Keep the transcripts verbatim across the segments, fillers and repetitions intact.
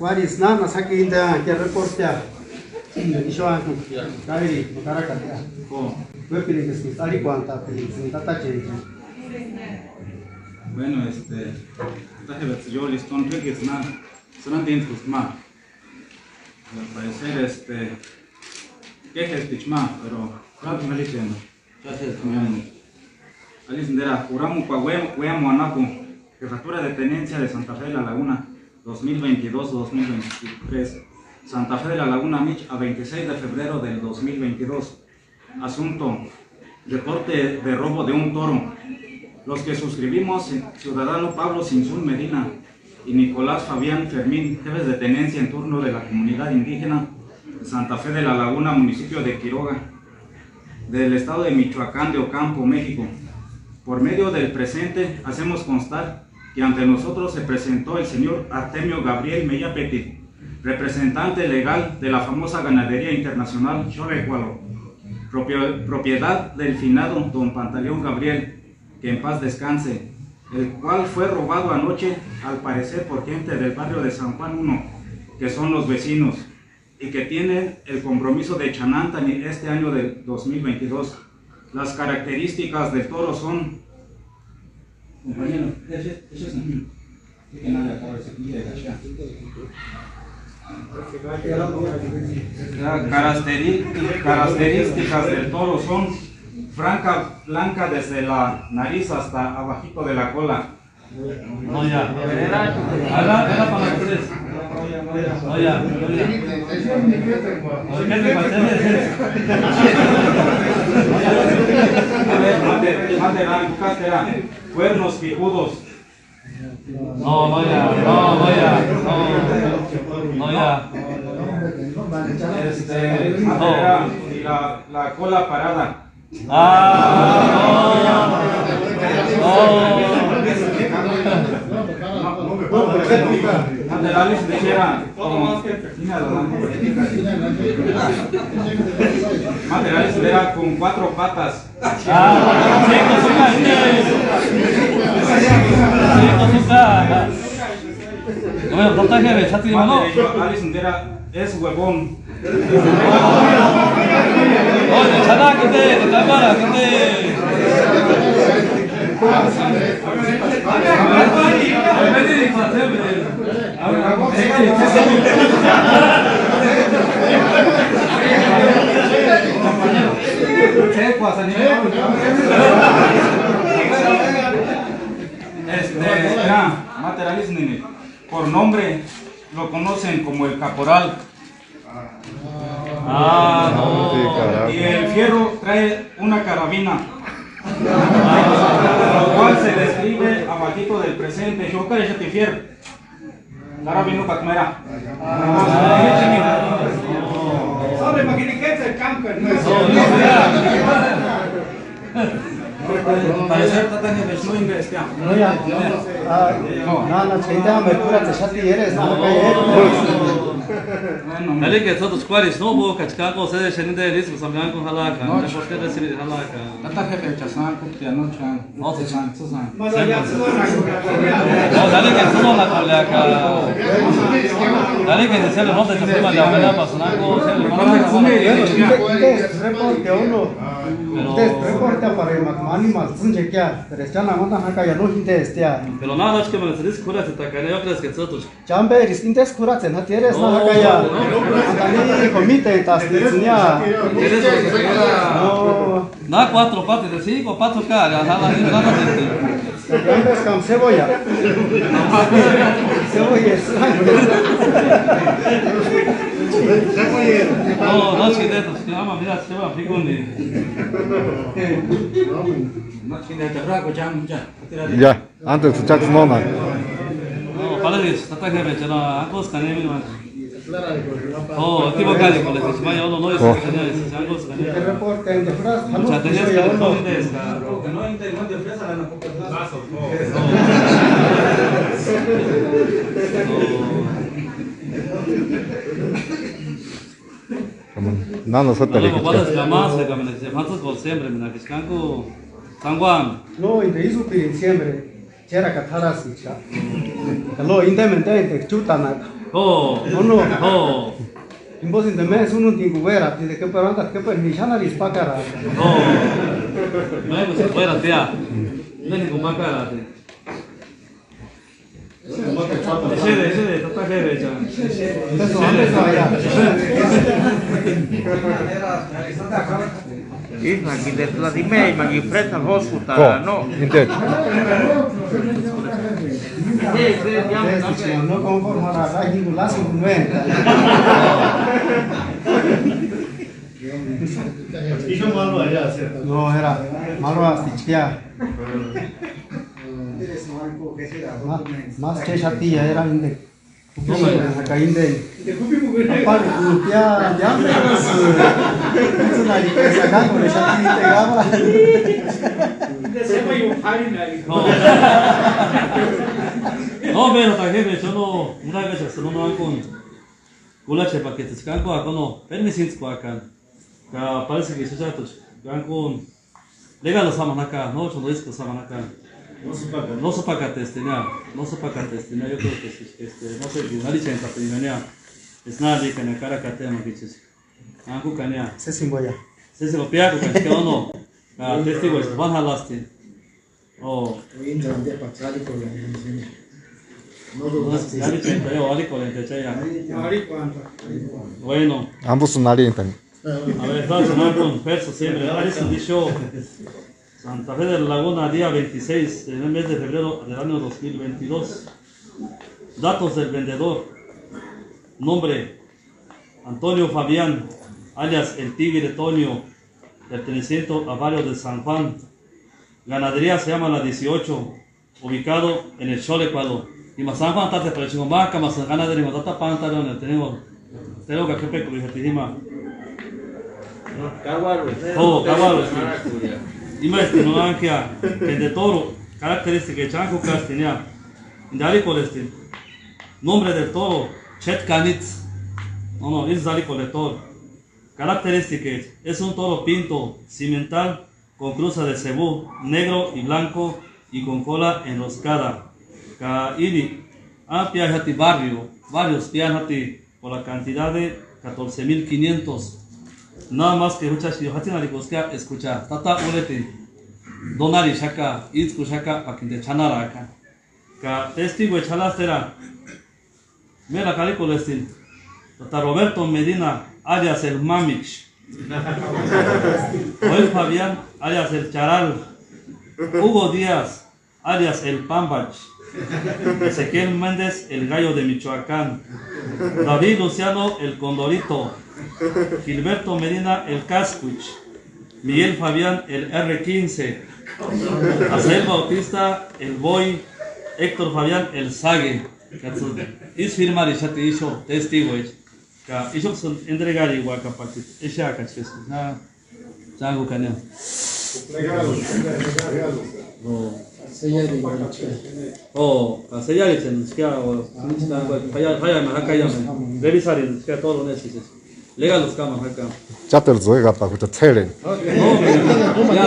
Juárez, nana sakinda, que reportea. Ixuan, Kairi, Caracas. Ko. Uépirinksï arhikuantapiriksï tata chénchi. Bueno, este, tata Jebetsu, yo liston, ¿qué es na? Serán dientos más. Al parecer, este, quejes más, pero, claro, no le entiendo. Gracias, hermano. Alice Ndera, Uramu Paguemo, Guemo Anapu, Jefatura de Tenencia de Santa Fe de la Laguna, dos mil veintidós, dos mil veintitrés. Santa Fe de la Laguna Beach, a veintiséis de febrero del dos mil veintidós. Asunto: reporte de robo de un toro. Los que suscribimos, ciudadano Pablo Sinzún Medina y Nicolás Fabián Fermín, jefes de tenencia en turno de la comunidad indígena Santa Fe de la Laguna, municipio de Quiroga, del estado de Michoacán de Ocampo, México. Por medio del presente, hacemos constar que ante nosotros se presentó el señor Artemio Gabriel Meyapeti, representante legal de la famosa ganadería internacional Xorecualo, propio-, propiedad del finado don Pantaleón Gabriel, que en paz descanse, el cual fue robado anoche, al parecer por gente del barrio de San Juan uno, que son los vecinos, y que tienen el compromiso de Chanantani este año del dos mil veintidós. Las características del toro son, compañero, ese, ese es mío. Las caracteri-, características del toro son franca blanca desde la nariz hasta abajito de la cola. No, ya. Era, era para ustedes. No, ya, no, ya. ¿Por qué te pasé? A ver, mate, mate, mate, cuernos picudos. No, no, ya, no, no, ya, no, no, ya. Este, no. Y la, la cola parada. Ah, no, no. Materiales de cera, como materiales de cera con cuatro patas. Ah, sí, sí, sí. Sí, sí, sí. Bueno, no te quedes, ya te digo, ¿no? Materiales de cera es huevón. Oye, chala, que te, que te para, que te. Este, ya, materialismo, por nombre lo conocen como el caporal. Ah, no. Sí, carajo. Y el fierro trae una carabina, lo cual se describe abajito del presente. Yo, ¿qué es este fierro? Carabina, patmera. Sobre, imagínate que es el campo, ¿no? Parecer tata Jebetsu no ingrestea. No, ya. Ah, no, no, chkenta me pura te shati eres, no, no, no. Bueno, dale que todos cuáles no, boca, chicago, se de sheninde, dice, pues, amigo, ojalá, no, no, porque decir, ojalá. Tata Jebetsu, chasan, cupia, no, chan. No, se chan, se chan. No, dale que eso no la colea acá. Dale que se le monte, se le manda, me la paso, no, se le manda. Reporte uno. Pero te reporta para el animal, tsinchekia, pero ya no manda acá ya no gente estia. Pero nada, es que me dices, cura, se te cae, yo crees que tú. Chamberi, intes curatzen, ¿no tienes nada acá ya? No, no, no. Andani comite, tasniña. No. Na cuatro patas de cinco, patas acá, ya nada, nada. Antes con cebolla. Cebolla es sangre. No, no, es que de estos, que ama, mira, se va a frigondi. No, es que de estos, ya. Antes tu chaks nona. No, para eso, tata Jebetsu, no, antes con él, no. Oh, equivocado con la que se vaya, no, no, es que tenía ese, antes con él. Muchas gracias, que no me des. Nana satari. Siempre, mira, que escanco, San Juan. No, entre Izupi siempre. K'érakata jarhasïchka. Ka lo, indementi enteru chútanaka. Jo. ¿O no? Jo. Jimposïni demeni sununtingu uératini, de que pero antatini que pero ni xánarisï pakaraka. Jo. Ménguchi uératia. Indemeni pakarati. Exede, exede, tata jere, cha. Eso, antes no había. Isma, ki de la dime, ma ki fresa hosuta, no. Inte. No conforma la raji gulasu cuenta. No era malo hasta chiquia. Más, más que esa tía era inte. Ka inde. Apari, ya, ya me. Entonces, nadie que se haga con esa tía, te gaba. No, pero ta jefe, yo no, una vez se no me dan con. Kula chepa que te scanco a cono, permisinsko akan. Ka parece que suchatuchi, Cancún. Legalu samani jaka, no, chóndo ísku samani jaka. No sopaka-, no sopakatestinhia, no sopakatestinhia, yo creo que este, no sé, nari chéntatini jania. Es nari kania kara katema kichis. Anku kania. Sesi jimboia. Sesi jimbo piákukani, que no, no. Ka testigo es Juan Jalasti. Oh. Bueno. Ambos son alientan. A ver, estamos en verso siempre. Parece dicho, Santa Fe de la Laguna, día veintiséis del mes de febrero del año dos mil veintidós. Datos del vendedor. Nombre, Antonio Fabián, alias el Tigre Tonio, perteneciente a barrio de San Juan. Ganadería se llama La dieciocho, ubicado en el Cholecualo. Ima San Juan tátse, pero chico, ma kama San ganadería, tata pantalón, tenemos, tenemos que pe kuri jati ima. Kawaru. Oh, kawaru. Ima este no ankia, que de toro, característica chanco castiña. Indari por este. Nombre del toro, Chet Kanitz. No, no, es Zari Coletor. Características, es un toro pinto, cimental, con cruza de cebú, negro y blanco, y con cola enroscada. Ka ini, a piajati barrio, barrios piajati por la cantidad de catorce mil quinientos. Nada más que muchas yo hatina de buscar, escucha, tata ureti, donari shaka, itsku shaka, pa que te chanara acá. Ka testigo chalastera. Mira, Caricolestin, tata Roberto Medina, alias el Mamich. Joel Fabián, alias el Charal. Hugo Díaz, alias el Pambach. Ezequiel Méndez, el Gallo de Michoacán. David Luciano, el Condorito. Gilberto Medina, el Cascuich. Miguel Fabián, el R quince. Asael Bautista, el Boy. Héctor Fabián, el Sague. Katsu, is firmari xati ixu, testigo es. Ka ixu sun entregari guakapati, ese akachkes. Na, changu kania. No. Oh, ka sellari chen, skia, o, faya, faya, ma, haka, ya, ma. Revisari, skia, todo lo necesitas. Legal los kama, haka. Chatel zoe gapa, kuta tseren. No, ya,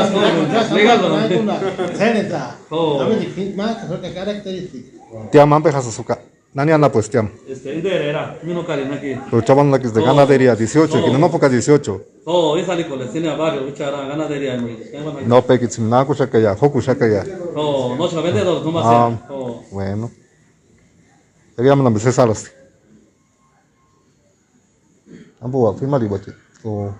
no, legal, no. Tseren ta. Oh. A ver, más, característica. Tiam, ampe jásï suka. Nani anapuesti tiam? Este, Indera era, mi no kari naki. Pero chavando aquí de ganadería dieciocho, que no poca dieciocho. Oh, esa ni con la escena barrio, uchara ganadería, no. No, pekitsïni nakuxakaia, jokuxakaia. Oh, no se vende dos, no más. Ah, bueno. Te voy a mandar mis cesaros. Ambo, firmari guachi. O.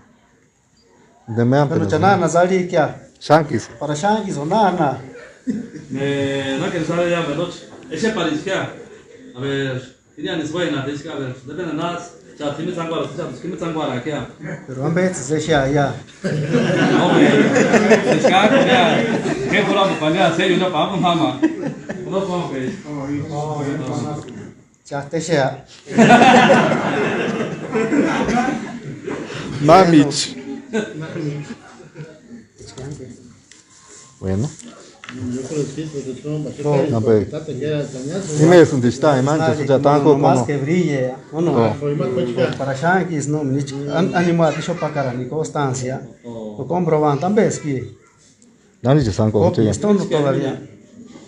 De mean, pero chanana salikia. Shankis. Para shankis o nana. Me, no que sale ya me noche. Ese pariskia. A ver, tenía ni suena, dice, a ver, depende nada. Ya, tiene sanguara, ya, tiene sanguara, ¿qué? Pero ambe se sea ya. No, me. Se escapa, ya. ¿Qué por vamos a pagar? Serio, no pagamos, mamá. No, ¿cómo que? Chatesia. Mamich. Bueno. No, pero dime eso, ¿dónde está? Más que brille, ¿o no? Para shankis, no, ni animal, ni constancia. Lo comproban, también es que. Nani sanko. Esto no todavía.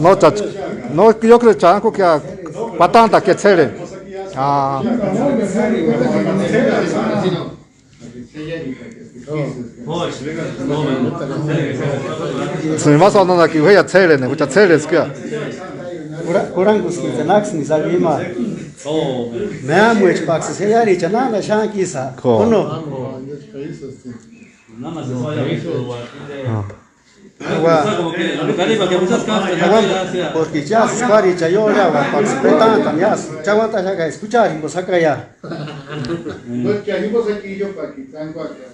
No, cha, no, yo creo que chanco que patanta que chere. Ah. Sï, ma sonanhaki uéia ts'éreni, jucha ts'éreskua. Kura-, kurhanguskitsï náksïni sabi ima. Meamuecha paksï seyaricha nána xánki isa. Ko. Uno. Ah. Ua. Ua, porque ya skáricha ióreauapaksï petantani ya, cha uantaxaka eska juchari jimbo sakaia. Porque jimbo saki iyo paki tsankuaka.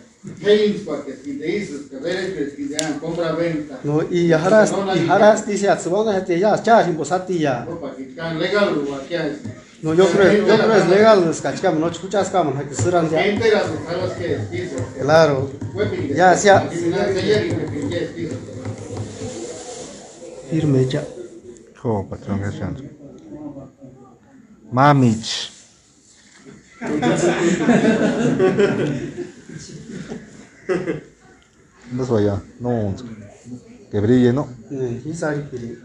K'érintskuaka eska inte ísïska, derecho eska inte kompra venta. No, y jarhasti, y jarhasti ixeatsï uandaxati ya, cha jimbo satia. No, paki kan legal uakia eska. No, yo creo, yo creo es legal, es kachkama, no, chukuchas kama, no, que suran ya. Enteras, no, sabes que es eso. Claro. Ya, ya. Firme ya. Jo, patrón, gracias. Mamich. No se vaya, no. Que brille, ¿no? Eh, sí, sale, pero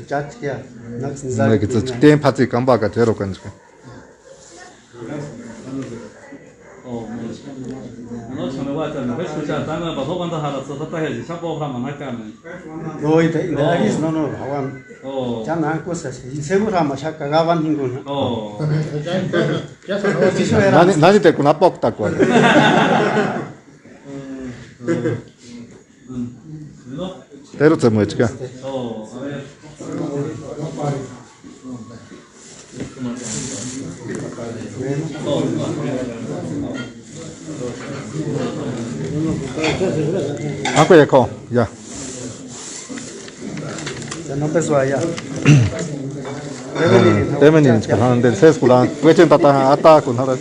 Cháchkia, náksïni. Imekitsï tiémpu jatsika ampakata erokanchka. No, inte, inte agisï, no, no, jauani. Cha nánkosï, seguru jamaxaka gauani jinguni. Nani, nani tekuni apoktakua. Terutsemaechka. Ako ya ko, ya. Ya no empezó allá. Femenino, femenino, del sesco la, kuechen tata, ata con ahora.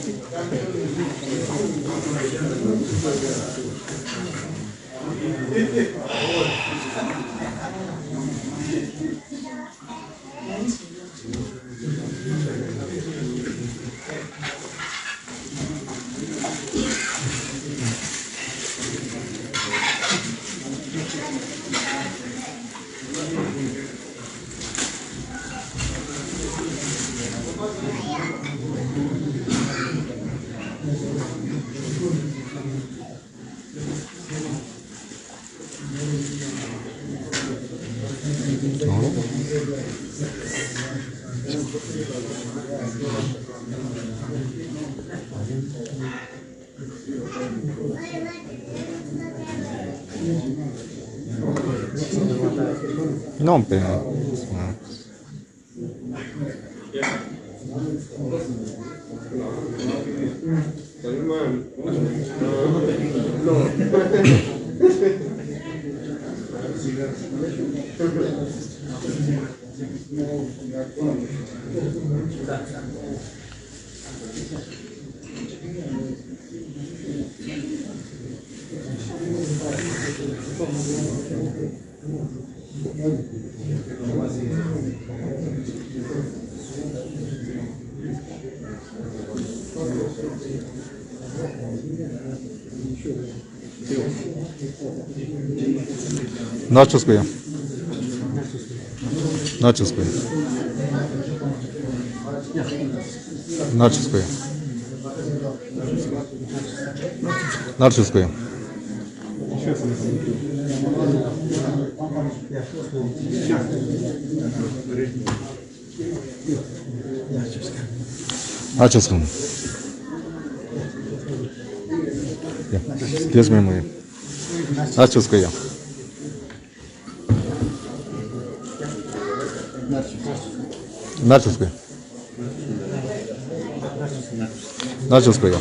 No, pero Nachos kuya. Nachos kuya. Nachos kuya. Nachos kuya. Nachos kuya. Ya. Dios mío, muy bien. Nachos kuya. Nachos kuya. Nachos kuya.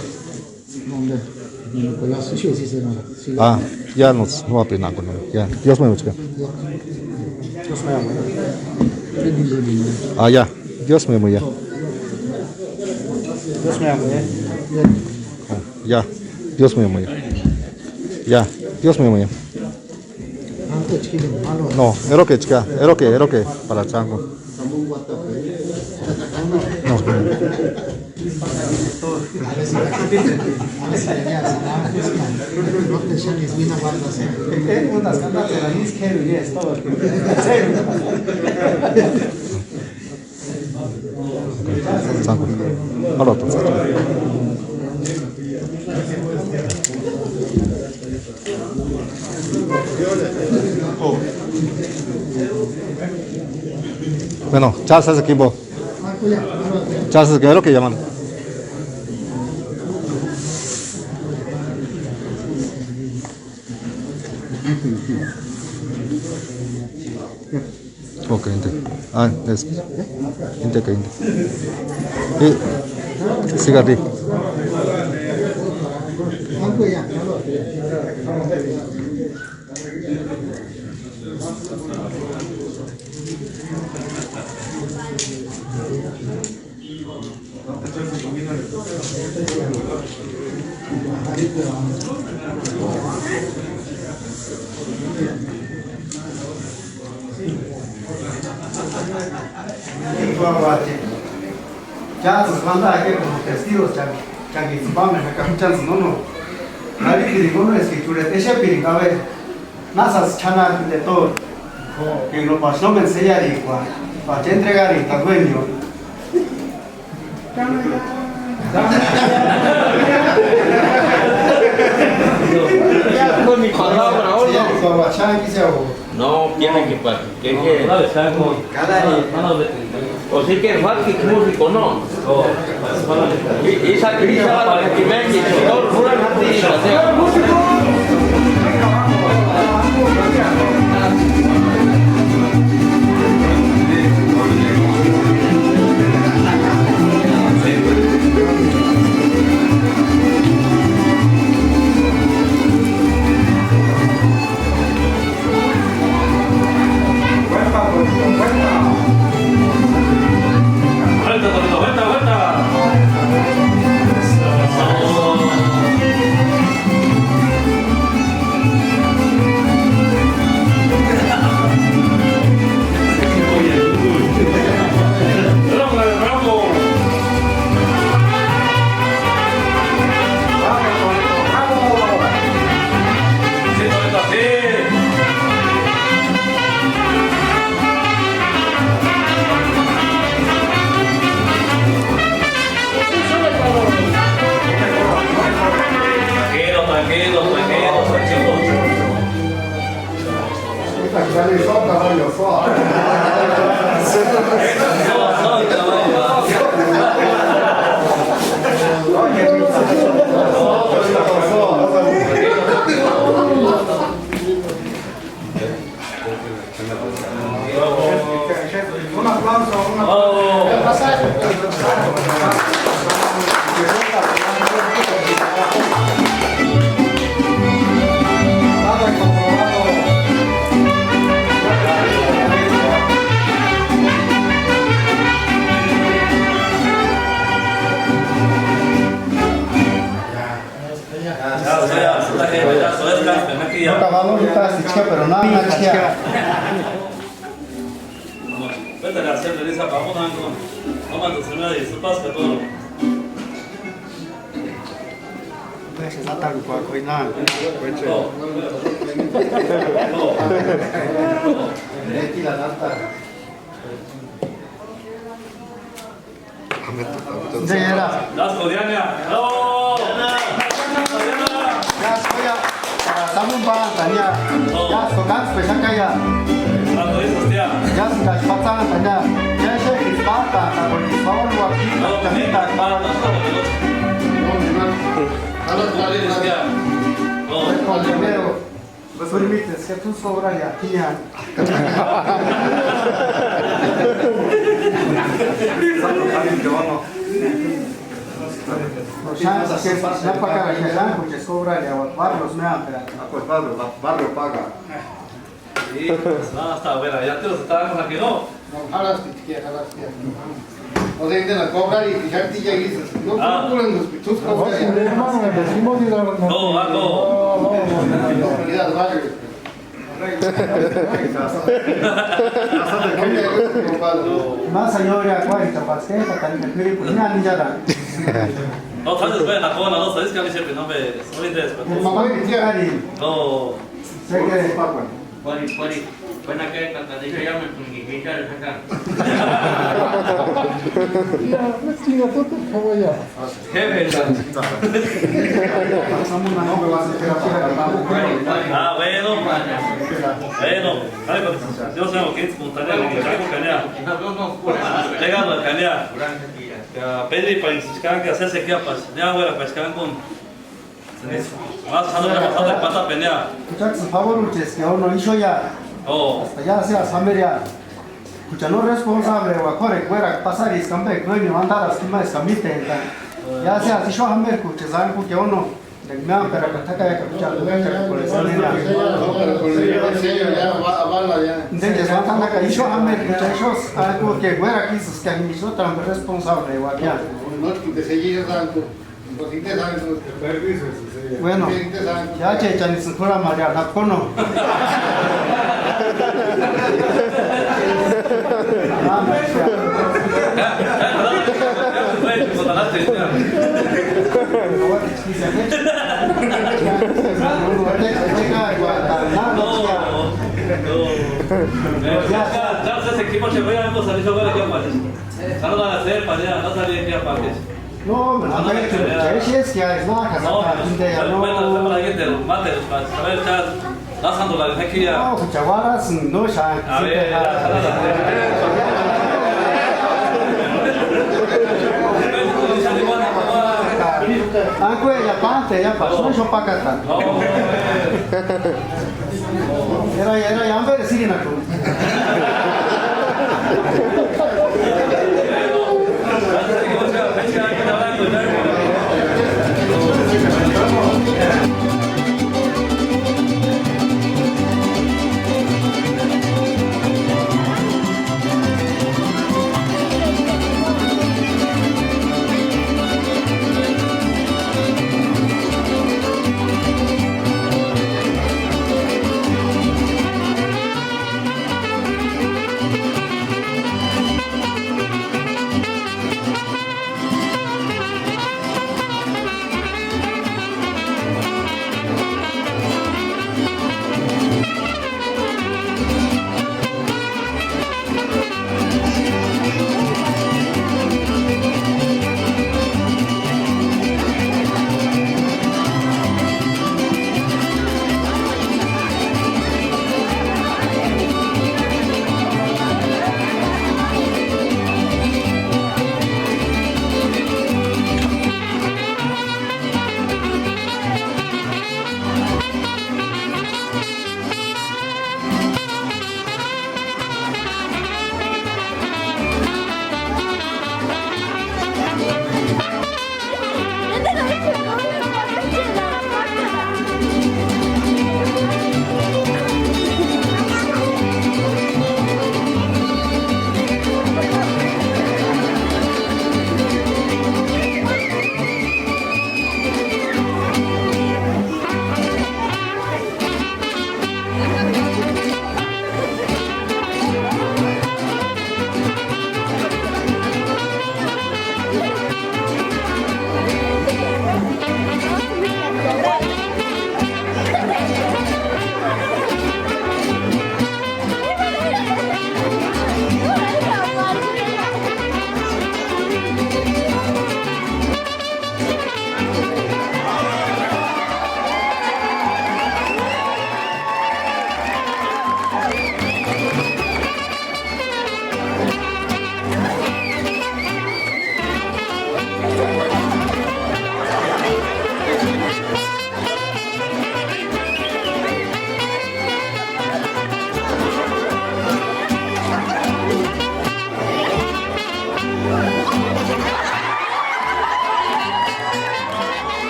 Nicolás, sí, sí, sí, no, sí. Ah, ya nos, no apenas con él. Ya, Dios mío, chica. Dios mío, güey. Ah, ya, Dios mío, ya. Dios mío, güey. Oh, ya, Dios mío, ya. Ya, Dios mío, ya. No, ero que chica, ero que, ero que, para chango. No. Bueno, chao, se equipo. Chao, se quedó que llaman. Ok, ente. Ah, es. Ente que ente. Y siga ti. Chántsïsï uandaaka como testigos, cha, cha, chájtsïsï pámenhaka juchantsïni nóno. K'arhipiringa nóno eska ichurheta exepiringa, a ver, násï ch'anari de todo. Que lo pasó en sellarikua, pa entregarita al dueño. Con mi palabra, ¿o no? No, tiene que pa-, que, que. O sí que es fácil, músico, ¿no? Y, y esa, y esa, para que vean que todo el mundo no tiene que hacer. Tranquilo, tranquilo, tranquilo, tranquilo. Un aplauso, un aplauso. Pero nada, nada. Vete a hacer feliz a Pablo, Franco. Toma tu cena y su paz, todo. Gracias, Natalia, por cuidar. Leti la Natalia. Ndeya. Dasco, Diana. ¡Bravo! Dasco, ya. Para Samu Ba, Tania. Dasco, Dasco, Shakaya. Dasco, eso, tía. Dasco, Patsana, Tania. Ya, ya, Ispata, Tania. Por favor, aquí, Tania. Dasco, Diana. Primero. Permite, es que tú sobra ya, tía. Xáni, xáni, xáni, xáni, barrios méampera. Acuerdo, barrio, barrio paga. Sí, pues, no, hasta, a ver, allá te los estábamos aquí, ¿no? No, jalasti, tía, jalasti. O sea, de la cobrar y ya te ya dices, no, Ah. no, no, no, no, no, no, no, No, va, no. Autoridad, barrio. Más allá de cuarenta, pastel, también, pero, pues, ni ya. No, sabes, ve, la cola, no, sabes que a mí siempre no me, no me interesa. Mamá, mi tía. No. Sé que Pari, pari, ven acá, Cata, deja ya me comuniqué, acá. Ya, no chingas, tú te acabo ya. Jefe, Ah, bueno. Bueno. Ay, pero yo sé lo que es montaña, lo que es montaña. Pégalo al Calea. Ya, Pedri, para que se escanque, hacerse que apas. Ya, güera, para escanque. Más, más, más, más, más, más, más. Kuchaksï favorucheskia ono ixu ya. Oh. Hasta ya seas jameria. Kucha no responsable wa kore kuera pasarisï ampe dueño andaraska ima eska mítenta. Ya seas ixu jameri kucha zankukia ono. Meamperakata t'akaiaka kucha kucha kuresanina. Entonces, no tan acá, ixu jameri kucha ixu ankukia kuera kisïskia jimixu trampe responsable wa kia. No, porque se Bueno, ya che chani sukura María Napono. Saluda a la sepa, ya, no sabía qué aparece. No, me la meto, ya es que es la casa, no, gente, ya no. Bueno, para que te mate, para saber, ya, pasando la energía. No, chaguaras, no, ya. A ver, ya, ya, ya. Ah, güey, ya parte, ya pasó, yo pa' acá. No, no, no. Era, era, ya, hombre, sigue la cruz.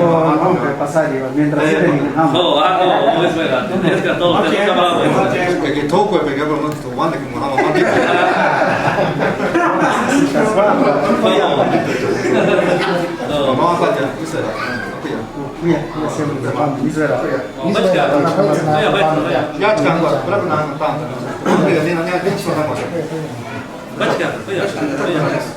No, no, no, que pasar, digo, mientras sí terminamos. No, ah, no, no es verdad. Es que a todos te toca bravo. Que, que toco, que, que, no, que aguante, como vamos, vamos. No. Vamos a hacer, ¿qué será? Mira, mira, siempre, vamos, mira. Vamos, vamos, vamos. Ya, ya, ya, ya.